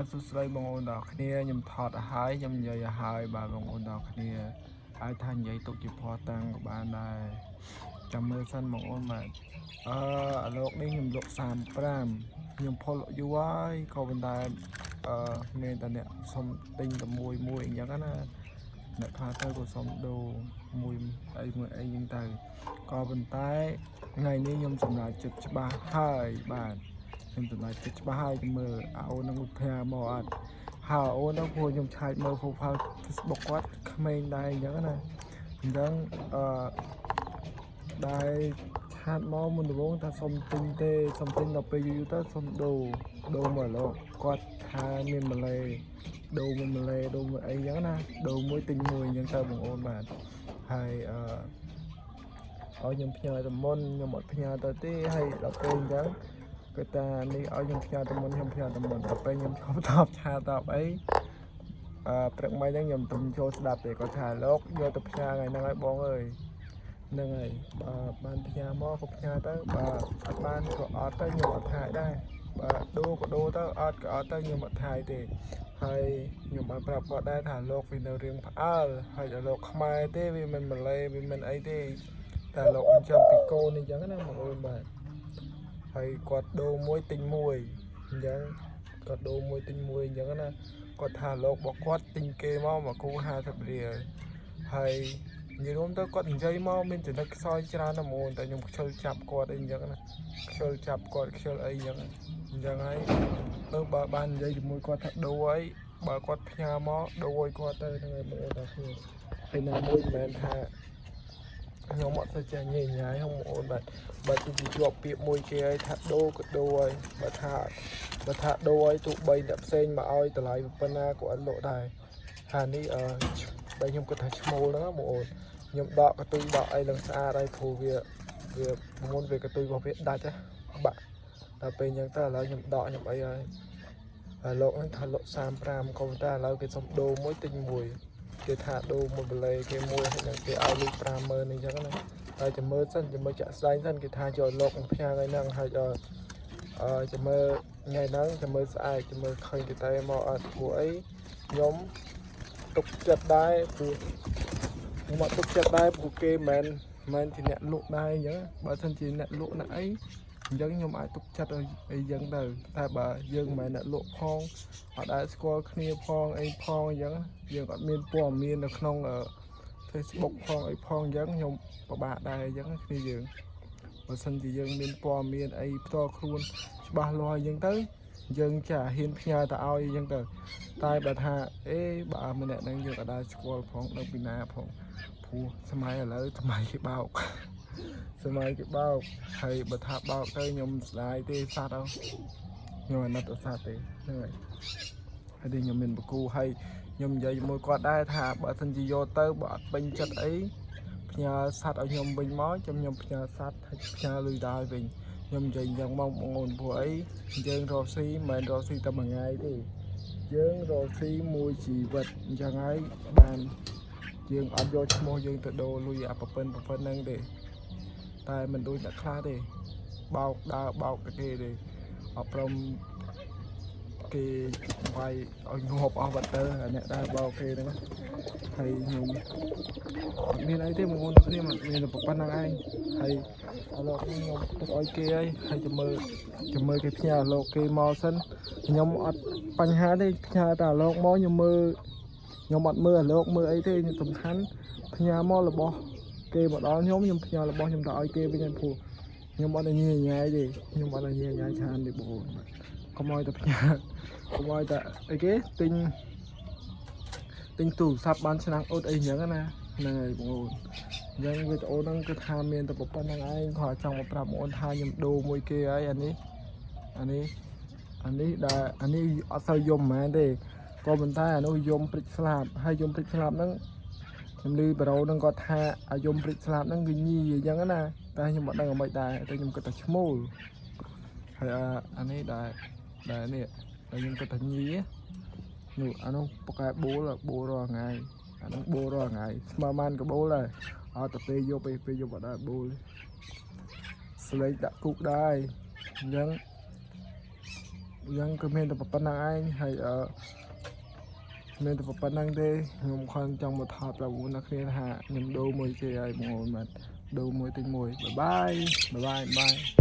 បាទសួស្តីបងប្អូនទាំងអស់គ្នាខ្ញុំថតឲ្យហើយខ្ញុំនិយាយឲ្យហើយបាទបងប្អូនទាំងអស់គ្នាអាចថានិយាយទុកជាភ័ស្តុតាងក៏បានដែរចាំមើលសិនបងប្អូនបាទអឺអាលោកនេះខ្ញុំលក់35ខ្ញុំផលលក់យូរហើយក៏ប៉ុន្តែអឺមានតែអ្នកសុំទិញតែមួយមួយអញ្ចឹងណាអ្នកខ្លះទៅក៏សុំដូរមួយអីមួយអីអញ្ចឹងទៅក៏ប៉ុន្តែថ្ងៃនេះខ្ញុំសម្រេចចិត្តច្បាស់ហើយបាទ ខ្ញុំសម្រេចចិត្តច្បាស់ហើយមើលអាអូននឹងផ្ញើមកអត់ហើយអូនហ្នឹងព្រោះខ្ញុំឆែកមើល profile Facebook គាត់ក្មេងដែរអញ្ចឹងណាអញ្ចឹងអឺដែល chat មកមុនដំបូងថាសុំទិញទេសុំទិញដល់ពេលយូរៗទៅសុំដូរដូរមកលោកគាត់ថាមានម៉ាឡេដូរមួយម៉ាឡេដូរមួយអីអញ្ចឹងណាដូរមួយទិញមួយអញ្ចឹងទៅបងអូនបាទហើយអឺឲ្យខ្ញុំផ្ញើទៅមុនខ្ញុំអត់ផ្ញើទៅទេហើយដល់ពេលអញ្ចឹង គាត់ថានេះឲ្យខ្ញុំផ្ញើទៅមុនខ្ញុំផ្ញើទៅមុនដល់ពេលខ្ញុំឈប់តប chat តបអីអឺព្រឹកមិញហ្នឹងខ្ញុំទៅចូលស្ដាប់ទេគាត់ថាលោកយកទៅផ្ញើថ្ងៃហ្នឹងឲ្យបងអើយហ្នឹងហើយបើបានផ្ញើមកក៏ផ្ញើទៅបើអត់បានក៏អត់ទៅខ្ញុំអត់ថាយដែរបើដូរក៏ដូរទៅអត់ក៏អត់ទៅខ្ញុំអត់ថាយទេហើយខ្ញុំបានប្រាប់គាត់ដែរថាលោកវានៅរៀងផ្អើលហើយដល់លោកខ្មែរទេវាមិនម៉ាឡេវាមិនអីទេតែលោកអញ្ចឹងពីកូនអញ្ចឹងណាបងអូនបាទ ហើយគាត់ដូរមួយទិញមួយអញ្ចឹងគាត់ដូរមួយទិញមួយអញ្ចឹងណាគាត់ថាលោករបស់គាត់ទិញគេមកមកគូ50រៀលហើយនិយាយរួមទៅគាត់និយាយមកមានចំណុចខ្សោយច្រើនណាស់ហ្មងតែខ្ញុំខ្ជិលចាប់គាត់អីអញ្ចឹងណាខ្ជិលចាប់គាត់ខ្ជិលអីអញ្ចឹងអញ្ចឹងហើយទៅបើបាននិយាយជាមួយគាត់ថាដូរអីបើគាត់ផ្ញើមកដូរឲ្យគាត់ទៅហ្នឹងហើយបងប្អូនតាគ្នាហើយណាមួយមិនមែនថាខ្ញុំអត់ទៅចេះញ៉ៃញ៉ៃហងបងប្អូនបាទបើទោះជាជាប់ពាក្យមួយគេឲ្យថាដូរក៏ដូរហើយបើថាដូរឲ្យទោះបីអ្នកផ្សេងមកឲ្យតម្លៃប៉ុណ្ណាក៏អត់លក់ដែរហានេះអឺដែលខ្ញុំគិតថាឈ្មោលហ្នឹងណាបងប្អូនខ្ញុំដកកតុយដកអីឡើងស្អាតហើយព្រោះវាវាមុនវាកតុយរបស់វាដាច់ណាបាក់ដល់ពេលអញ្ចឹងទៅឥឡូវខ្ញុំដកខ្ញុំអីហើយហើយលោកហ្នឹងថាលក់35ក៏ប៉ុន្តែឥឡូវគេសុំដូរមួយទិញមួយគេថាដូរមួយបលេគេមួយហើយនឹងគេឲ្យលុយ50000អញ្ចឹងណា ហើយចាំមើលសិនចាំមើលចាក់ស្ដែងសិនគេថាយកលោកមកផ្ញើថ្ងៃហ្នឹងហើយអឺអឺចាំមើលថ្ងៃហ្នឹងចាំមើលស្អែកចាំមើលឃើញគេតែមកអត់ព្រោះអីខ្ញុំទុកចិត្តដែរព្រោះខ្ញុំអត់ទុកចិត្តដែរព្រោះគេមិនមែនជាអ្នកលក់ដែរអញ្ចឹងបើសិនជាអ្នកលក់អ្នកអីអញ្ចឹងខ្ញុំអាចទុកចិត្តឲ្យអីចឹងទៅតែបើយើងមិនមែនអ្នកលក់ផងអត់ដែលស្គាល់គ្នាផងអីផងអញ្ចឹងយើងអត់មានព័ត៌មាននៅក្នុងអឺ Facebook ផងអីផងអញ្ចឹងខ្ញុំពិបាកដែរអញ្ចឹងគ្នាយើងបើសិនជាយើងមានព័ត៌មានអីផ្ទាល់ខ្លួនច្បាស់លាស់អញ្ចឹងទៅយើងចាហ៊ានផ្ញើទៅឲ្យអញ្ចឹងទៅតែបើថាអេបើម្នាក់ហ្នឹងយើងអត់ដែលស្គាល់ផងនៅពីណាផងព្រោះសម័យឥឡូវសម័យគេបោកសម័យគេបោកហើយបើថាបោកទៅខ្ញុំស្ដាយទេសត្វអើខ្ញុំអាណិតតែសត្វទេហ្នឹងហើយហើយនេះខ្ញុំមានបកគូហើយខ្ញុំនិយាយជាមួយគាត់ដែរថាបើសិនជាយកទៅបើអត់ពេញចិត្តអីផ្ញើសត្វឲ្យខ្ញុំវិញមកចាំខ្ញុំផ្ញើសត្វហើយផ្ញើលុយដល់វិញខ្ញុំនិយាយអញ្ចឹងមកបងអូនព្រោះអីយើងរកស៊ីមិនមែនរកស៊ីតែមួយថ្ងៃទេយើងរកស៊ីមួយជីវិតអញ្ចឹងហើយបានយើងអត់យកឈ្មោះយើងទៅដូរលុយអាប្រពន្ធប្រពន្ធហ្នឹងទេតែមិនដូចអ្នកខ្លះទេបោកដើរបោកទៅគេទេអត់ព្រមគេវាយឲ្យងាប់អស់បាត់ទៅអាអ្នកដើរបោកគេហ្នឹងហើយខ្ញុំអត់មានអីទេបងប្អូនទាំងគ្នាមិនមានតែប៉ុណ្្នឹងឯងហើយឥឡូវខ្ញុំទុកឲ្យគេហើយហើយចាំមើលចាំមើលគេផ្ញើលោកគេមកសិនខ្ញុំអត់បញ្ហាទេផ្ញើតែលោកមកខ្ញុំមើលខ្ញុំអត់មើលអាលោកមើលអីទេខ្ញុំសំខាន់ផ្ញើមករបស់គេមកដល់ខ្ញុំខ្ញុំផ្ញើរបស់ខ្ញុំទៅឲ្យគេវិញហើយព្រោះខ្ញុំអត់ញ៉ៃញ៉ៃទេខ្ញុំអត់ញ៉ៃញ៉ៃច្រើនទេបងប្អូនបាទកុំឲ្យតែផ្ញើកុំឲ្យតែអីគេទិញទិញទូរស័ព្ទបានឆ្នាំងអ៊ុតអីចឹងណាហ្នឹងហើយបងប្អូនអញ្ចឹងវីដេអូហ្នឹងគឺថាមានតែប៉ុណ្្នឹងឯងគាត់ចង់មកប្រាប់បងប្អូនថាខ្ញុំដូរមួយគេហើយអានេះអានេះអានេះដែលអានេះអត់សូវយំហ្មងទេក៏ប៉ុន្តែអានោះយំព្រិចស្លាប់ហើយយំព្រិចស្លាប់ហ្នឹងខ្ញុំឮប្រូហ្នឹងគាត់ថាអាយំព្រិចស្លាប់ហ្នឹងគឺញីអញ្ចឹងណាតែខ្ញុំអត់ដឹងអ្វីដែរតែខ្ញុំគិតថាឈ្មោលហើយអានេះដែលដែលនេះដែលខ្ញុំគិតថាញីនោះអានោះប៉កែបូលបូលរាល់ថ្ងៃអានោះបូលរាល់ថ្ងៃស្មើបានក៏បូលដែរអត់ទៅពេលយប់ឯពេលយប់អត់ដែរបូលស្លេកដាក់គុកដែរអញ្ចឹង យ៉ាងគឺមានតែប៉ុណ្្នឹងឯងហើយអឺមានតែប៉ុណ្្នឹងទេខ្ញុំខំចង់មកថតប្រាប់បងប្អូនអ្នកគ្នាថាខ្ញុំដូរមួយគេហើយបងប្អូនបាទដូរមួយទិញមួយ bye bye bye bye.